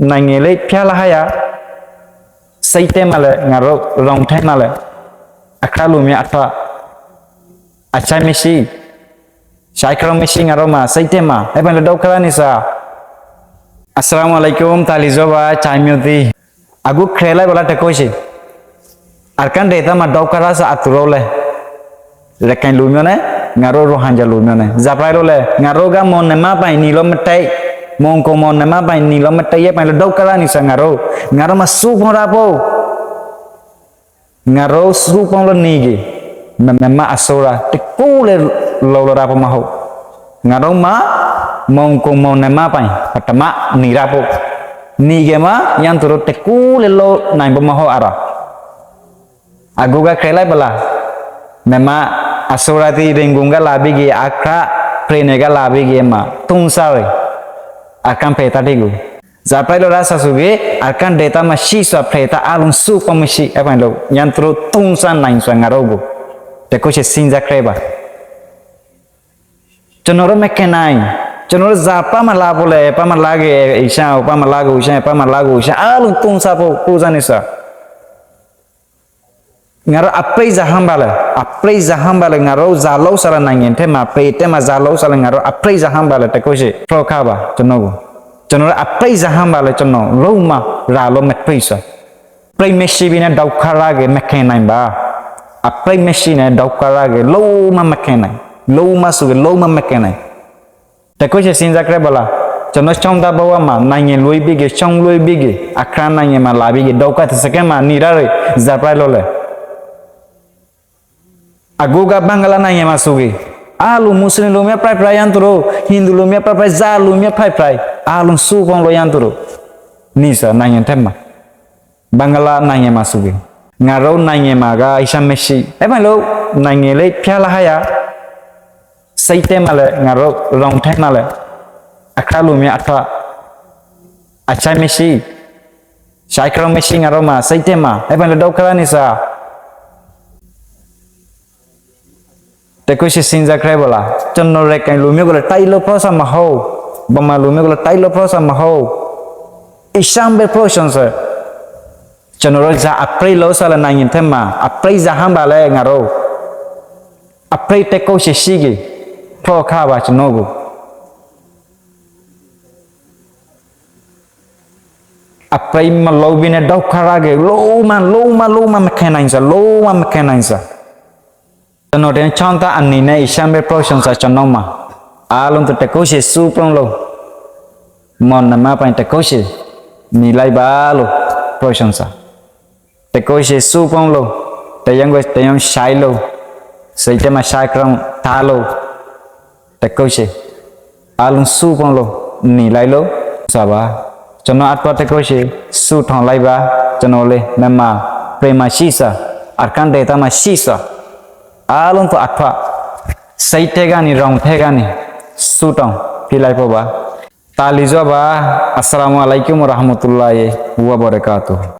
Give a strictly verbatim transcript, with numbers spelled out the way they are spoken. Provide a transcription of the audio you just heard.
နိုင်ငံရေးဖျက်လိုက်ရ စိတ်ထဲမှာလည်း ငါတို့ ရောင်ထဲမှာလည်း အခါလူမျိုးအထွတ် အဆိုင်မရှိ ဆိုင်ခရုံးမရှိ ငါတို့မှာ စိတ်ထဲမှာ အဲ့ပင်လည်း ဒုက္ခရနေစာ အစလာမ်အလၢၢ်ကွမ် တၢ်လီၤစီဘၣ် ချိုင်းမျိုးသမီး အခု ကြည့်လိုက်ပါလား တကုတ်ရှိ အရကန်ဒေသမှာ ဒုက္ခရစာ အတူတူလဲ ရခိုင်လူမျိုးနဲ့ ငါတို့ ရိုဟင်ဂျာလူမျိုးနဲ့ ဇာတ်ပြိုင်လို့လဲ ငါတို့က မောင်နှမပိုင် နံၤလို့မတည့် မောင်ကိုမောင်နှမပိုင် နံၤလို့မတည့် ရဲ့ပိုင်လို့ ဒုက္ခရနေစာ ငါတို့ ငါတို့မှာ စုပေါင်းရဖို့ ငါတို့ စုပေါင်းလို့နေက့ မ-, မြန်မာအစိုးရ တစ်ခုလည်း လုပ်လို့ရဖို့မဟုတ် ငါတို့မှာ မောင်ကိုမောင်နှမပိုင် ပထမ နေရဖို့ နေက့မှာ ရန်သူတို့ တစ်ခုလည်း လုပ်နိုင်ဖို့မဟုတ် အဲ့ဒါ အခုက ကြည့်လိုက်ပါလား မြန်မာအစိုးရသည် ရန်ကုန်က လာပြီးက့ အခါ ပြည်နယ်က လာပြီးက့မှာ သုံးစားရယ် အခါ ဖဲတၢ်တကူ ဇာတ်ပြိုင်လို့ရစာဆိုက့ အရကန်ဒေသမှာ ရှိစွာ ဖဲတၢ်အားလုံး စုပေါင်းမရှိ အဲ့ပင်လို့ ရန်သူတို့ သုံးစားနိုင်စွာ ငါတို့ကို တကုတ်ရှိ စဉ်းစားကြည့်ပါ ကျွန်တော်တို့ မခံနိုင် ကျွန်တော်တို့ ဇာတ်ပါမလာဖို့လဲ ပါမလာက့ အီရှန် ပါမလာက့ အီရှန် ပါမလာက့ အီရှန် အားလုံး သုံးစားဖို့ ကြိုးစားနေစာ ငါတို့ အပြစ် ဘာကြောင့်ပါလဲ အပြစ် ဘာကြောင့်ပါလဲ ငါတို့ ဇာတ်လုပ်စားတဲ့ နိုင်ငံထဲမှာ ပြည်ထဲမှာ ဇာတ်လုပ်စားတဲ့ ငါတို့ အပြစ် ဘာကြောင့်ပါလဲ တကုတ်ရှိ ပြောခဲ့ပါ ကျွန်တော်ကို ကျွန်တော်တို့ အပြစ် ဘာကြောင့်ပါလဲ ကျွန်တော် လုံးဝ ရလို့မတွေ့စရာ ပြစ်မရှိဘဲနဲ့ ဒုက္ခရက့ မခံနိုင်ပါ အပြစ်မရှိနဲ့ ဒုက္ခရက့ လုံးဝ မခံနိုင် လုံးဝ ဆိုက့ လုံးဝ မခံနိုင် တကုတ်ရှိ စဉ်းစားကြည့်ပါလား ကျွန်တော် ရှမ်းသဘာဝမှာ နိုင်ငံလွတ်ပြီးက့ ရှမ်းလွတ်ပြီးက့ အခါ နိုင်ငံမှာ လာပြီးက့ ဒုက္ခသည်စခန်းမှာ နေရတယ် ဇာတ်ပြိုင်လို့လဲ အခုက ဘင်္ဂလားနိုင်ငံမှာ ဆိုက့ အားလုံး မွတ်စလင်လူမျိုး ပြိုင်ပြိုင် ရန်သူတို့ ဟိန္ဒူလူမျိုး ပြိုင်ပြိုင် ဇာတ်လူမျိုး ပြိုင်ပြိုင် အားလုံး စုပေါင်းလို့ ရန်သူတို့ နေစာ နိုင်ငံထဲမှာ ဘင်္ဂလားနိုင်ငံမှာ ဆိုက့ ငါတို့ နိုင်ငံမှာက အီရှန်မရှိ အဲ့ပင်လို့ နိုင်ငံရေးဖျက်လိုက်ရ စိတ်ထဲမှာလည်း ငါတို့ ရောင်ထဲမှာလည်း အခါလူမျိုးအထွတ် အဆိုင်မရှိ ဆိုင်ခရုံးမရှိ ငါတို့မှာ စိတ်ထဲမှာ အဲ့ပင်လည်း ဒုက္ခရနေစာ တကုတ်ရှိ စဉ်းစားကြည့်ပါလား ကျွန်တော် ရခိုင်လူမျိုးကိုလည်း တိုက်လို့ ပြောစရာမဟုတ် ဗမာလူမျိုးကိုလည်း တိုက်လို့ ပြောစရာမဟုတ် အီရှန်ပဲ ပြောချင်စရာ ကျွန်တော်တို့ ဇာတ်အပြစ် လုပ်စားတဲ့ နိုင်ငံထဲမှာ အပြစ် ဘာကြောင့်ပါလဲ ငါတို့ အပြစ် တကုတ်ရှိ ရှိက့ ပြောခဲ့ပါ ကျွန်တော်ကို အပြစ် မလုပ်ဘဲနဲ့ ဒုက္ခရက့ လုံးဝ လုံးဝ လုံးဝ မခံနိုင်စရာ လုံးဝ မခံနိုင်စရာ ကျွန်တော် တင်းချောင်းသား အနေနဲ့ အီရှန်ပဲ ပြောချင်စရာ ကျွန်တော်မှာ အားလုံး တကုတ်ရှိ စုပေါင်းလို့ မောင်နှမပိုင် တကုတ်ရှိ နေလိုက်ပါလို့ ပြောချင်စရာ တကုတ်ရှိ စုပေါင်းလို့ တစ်ယောက်ကို တစ်ယောက် ဆိုင်လို့ စိတ်ထဲမှာ ဆိုင်ခရုံးထားလို့ တကုတ်ရှိ အားလုံး စုပေါင်းလို့ နေလိုက်လို့ စရာပါ ကျွန်တော်အတွက် တကုတ်ရှိ ဆုတောင်းလိုက်ပါ ကျွန်တော်လည်း မြန်မာပြည်မှာ ရှိစရာ အရကန်ဒေသမှာ ရှိစရာ အားလုံး သူအတွက် စိတ်ထဲကနေ ရောင်ထဲကနေ ဆုတောင်းပေးလိုက်ဖို့ပါ တၢ်လီၤစီဘၣ် အစလာမ်အလၢၢ်ကွမ် ဝရဟ်မတုလ္လာဟ် ဝဘရကာတူ